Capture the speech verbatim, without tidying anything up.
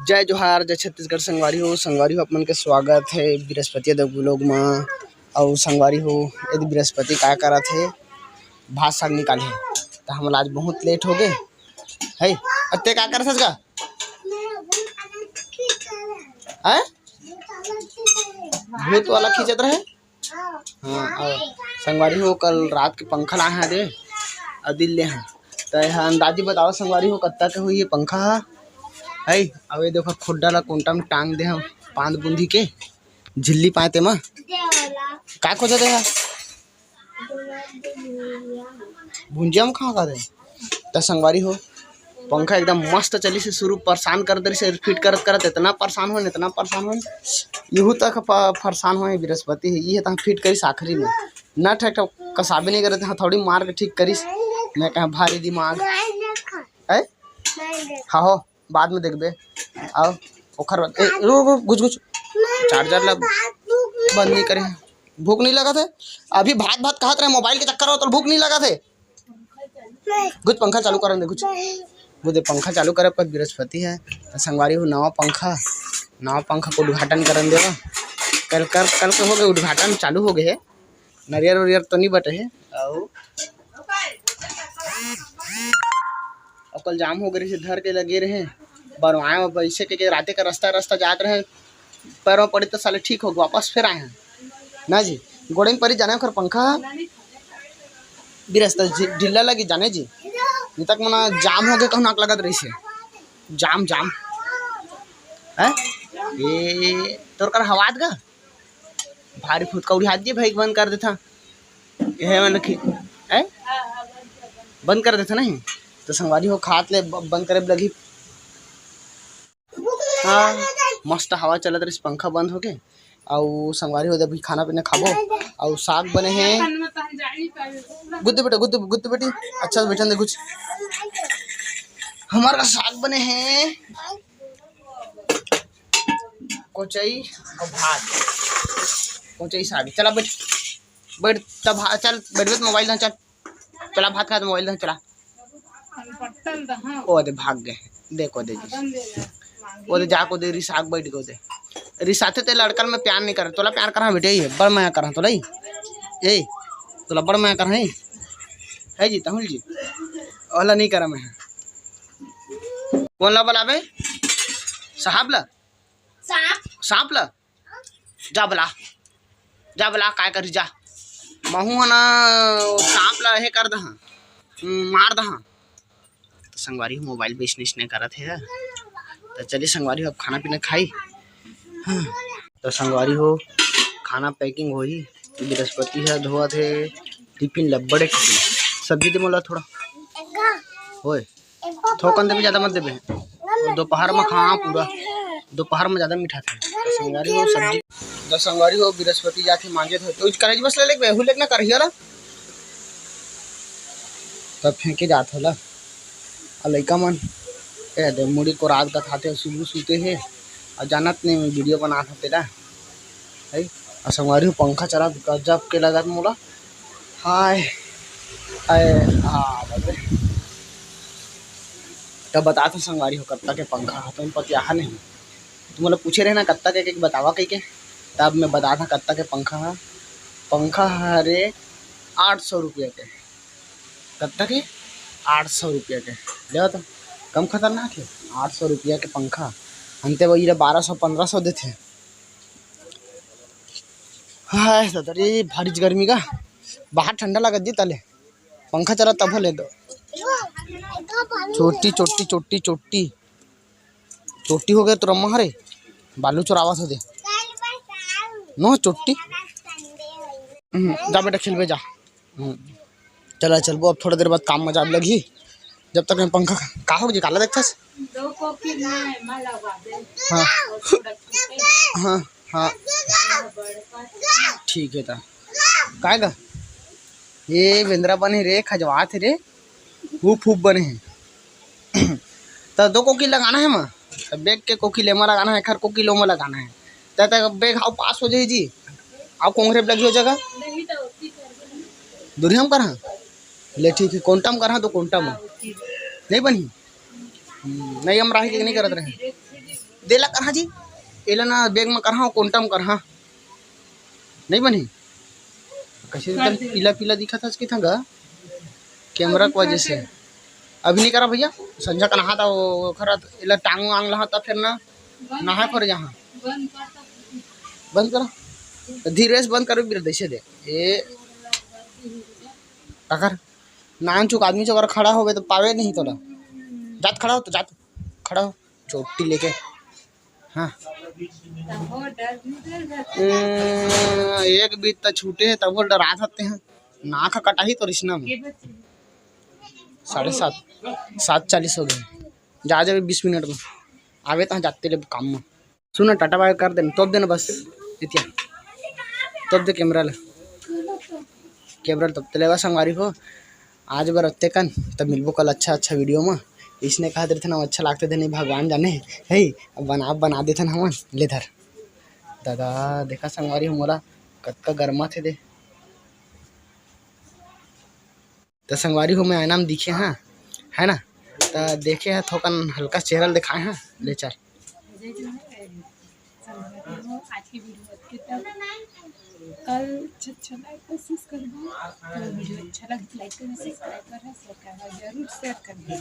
जय जोहार, जय छत्तीसगढ़ संगवारी हो। संगवारी हो, आप मन के स्वागत हे बृहस्पति यादव vlog म। अउ संगवारी हो, यदि बृहस्पति का करत हे, भात साग निकाले हे, त हमला आज बहुत लेट हो गे हे। अते का करत हस गा? हैं? भूत वाला खींचत रहे। हाँ, अउ संगवारी हो, कल रात के पंखा लाए हैं दे, अउ दिल ले हैं। त एहा अंदाजी बताओ संगवारी हो, कत्ता के होही ये पंखा ह? है, अउ ये देखो, खुड्डा ला कुंटा में टांग दे हम, पांद बूंदी के झिल्ली पाए तेमा। का खोजत हे? भुंजिया में खा खा दे। त संगवारी हो, पंखा एकदम मस्त चलिस हे, शुरू परेशान कर दे रहिस हे, फिट करत करत इतना परेशान होन, इतना परेशान होन, इहू तक प-, परेशान होए। बृहस्पति हे, ये तहाँ फिट करिस आखिरी में, नट एक ठो कसाबे नहीं करत, हथौड़ी मार के ठीक करिस। मैं कहा भारी दिमाग है। हाँ हो, बाद में देखबे। अउ ओखर बाद, ए, रुक, रुक, घुच, घुच। चार्जर ला बंद नहीं करे। भूख नहीं लगत हे? अभी भात, भात कहत रहे, मोबाइल के चक्कर हो तो भूख नहीं लगत हे। घुच, पंखा चालू करन दे, घुच। वो दे, पंखा चालू करे पर बृहस्पति हे। त संगवारी हो, नवा पंखा, नवा पंखा के उद्घाटन करन देवा। कल, कल, कल के हो गे उद्घाटन, चालू हो गे हे। नरियर उरियर तो नहीं बटे हे। अउ अउ कल जाम हो गे रहिस, धर के लगे रहे बरवाए म, वैसे के, के राते का रास्ता, रास्ता जात रहे, पैर म पड़े त साले ठीक हो गे, वापस फिर आए हैं ना जी। गोड़े म परी जाने ओखर पंखा ह, बिरस्ता ढि-, ढिल्ला लगी जाने जी। नहीं तक मना जाम हो गे कहूँ नाक लगत रहिस हे। जाम, जाम। हैं? ए, तोर कर हवाद गा? भारी फुतका उड़िहात जी भाई, बंद कर देथा। एहे मन रखी, हैं? बंद कर देथा नहीं? त संगवारी हो, खात ले ब-, बंद करे लगही। हाँ, मस्त हवा चलत रहिस, पंखा बंद हो गे। अउ संगवारी हो, अभी खाना पीना खाबो। अउ साग बने हे। गुद्दे बेटा, गुद्दे, गुद्दे बेटी, अच्छा से बैठन दे कुछ। हमारा साग बने हे। कोचई अउ भात, कोचई साग। चला बैठ, बैठ तब भा-, चल बैठबे त मोबाइल धर, चल, चला भात खात मोबाइल धर, चला। ओ दे भाग गे, देखो दे जी, ओ दे जाको दे रिसाक बैठ गो दे। रिसाथे ते लड़कन में प्यार नहीं करे, तोला प्यार करा बेटे, ये बड़ मया करा तोला ही, ए तोला बड़ मया करा है, है जी तहुल जी, ओला नहीं करा मैं। कौन ला बुलाबे? साहब ला? सांप। सांप ला? जा बला, जा बला, काय करी जा। महू ह ना सांप ला हे कर दहा, मार दहा। त संगवारी हो मोबाइल बिजनेस नहीं करत हे। त चलिए संगवारी हो, अब खाना पीना खाई। हाँ। त संगवारी हो, खाना पैकिंग होही। बृहस्पति ह धोवत हे टिफिन ला, बड़े टिफिन। सब्जी दे मोला थोड़ा। होए। थोकन देबे, ज्यादा मत देबे। दोपहर में खा पूरा, दोपहर में ज्यादा मीठा था। त संगवारी हो सब्जी, त संगवारी हो बृहस्पति जाथे मांजे धोए, तो करेज बस ले लेके, हु लेके ना करही वाला। तब फेंके जात होला। आ लइका मन, ए दे मुड़ी को रात का खाते सुबह सूते हे। आ जानत नहीं मैं वीडियो बनात हूँ तेला। है। आ संगवारी हो पंखा चला गजब के लगत मोला। हाय, हाय, हाँ, बाप रे। तब बतात हूँ संगवारी हो कत्ता के पंखा ह, तुम पतियाहा नहीं। तुम लोग पूछे रहे ना कत्ता के, के बतावा कह के, तब मैं बतात हूँ कत्ता के पंखा ह। पंखा ह रे आठ सौ रुपया के। कत्ता के? आठ सौ रुपया के। देखो तो, कम खतरनाक है। आठ सौ रुपया के पंखा, हमते वही ला बारह सौ, पन्द्रह सौ देथे। हाय दादा रे, भारी गर्मी का, बाहर ठंडा लागत जी, ताले पंखा चला तब ले दो। चोटी, चोटी, चोटी, चोटी, चोटी हो गया तो रम्मा हरे, बालू चोरावत हो दे। नो चोटी। हम्म, जा बेटा खेलबे जा। हम्म। चला चलबो, अब थोड़ा देर बाद काम में जाब लगही। जब तक मैं पंखा का हो जी, काला देखथस? दो कोकी में एमा लगा दे। हाँ। और थोड़ा छुटे। हाँ, हाँ। बड़का। ठीक है ता। काय गा? ये बेंदरा बने रे, खजवात हे रे। हुप हुप बने हे। त दो कोकी लगाना है माँ। त बेग के कोकी लेमा लगाना है, खर कोकी लोमा लगाना है। त, त बेग हाउ पास हो जाए जी। आओ कोंगरे पे लगी हो जगह। दूरी हम करहा। ले ठीक है, कोंटा म करहा तो कोंटा म। नहीं बनी। हम्म, नहीं हम राही के नहीं करत रहे। दे ला करहा जी, एला ना bag म करहा, कोंटा म करहा, नहीं बनही। कैसे एकदम पीला पीला दिखत हस कि था गा, camera के वजह से। अभी नहीं करा भैया, संझा का नहा था वो, खरा एला टांग वांग लहा था, फिर ना नहा खोर जहाँ। बंद करा, धीरे से बंद करो, बिर दैसे दे। ए, अगर नान चुक आदमी चो अगर खड़ा होवे तो पावे नहीं तोला। जात खड़ा हो तो जात खड़ा हो, चोटी लेके। हाँ। हम्म, एक बीत त छूटे है, तब डरा सकते हैं। नाक कटाही तो रिश्ना में। साढ़े सात, सात चालीस हो गए। जा जावे बीस मिनट में। आवे तो जाते ले काम में। सुन ना, टाटा बाय कर देना, तोप देना बस। इतिया। तोप दे camera ला। Camera तोप ले बस संगवारी हो। आज बर अत्ते कन, तब मिलबो कल अच्छा अच्छा video में। इसने कहा देते ना, अच्छा लागते थे नहीं, भगवान जाने। हे, अब बना, बना देते ना हमन। ले धर। दादा, देखा संगवारी हो मोला, कतका गरमा थे दे। त संगवारी हो, मैं आईना में दिखे हाँ, है ना? त देखे हाँ, थोकन हल्का चेहरा ल दिखाए हाँ। ले चल। संगवारी हो, आज की video अतके तक। कल अच्छा अच्छा लाइव कोशिश करबो। तो video अच्छा लगे तो like करना, subscribe करना, share करना, जरूर share करना।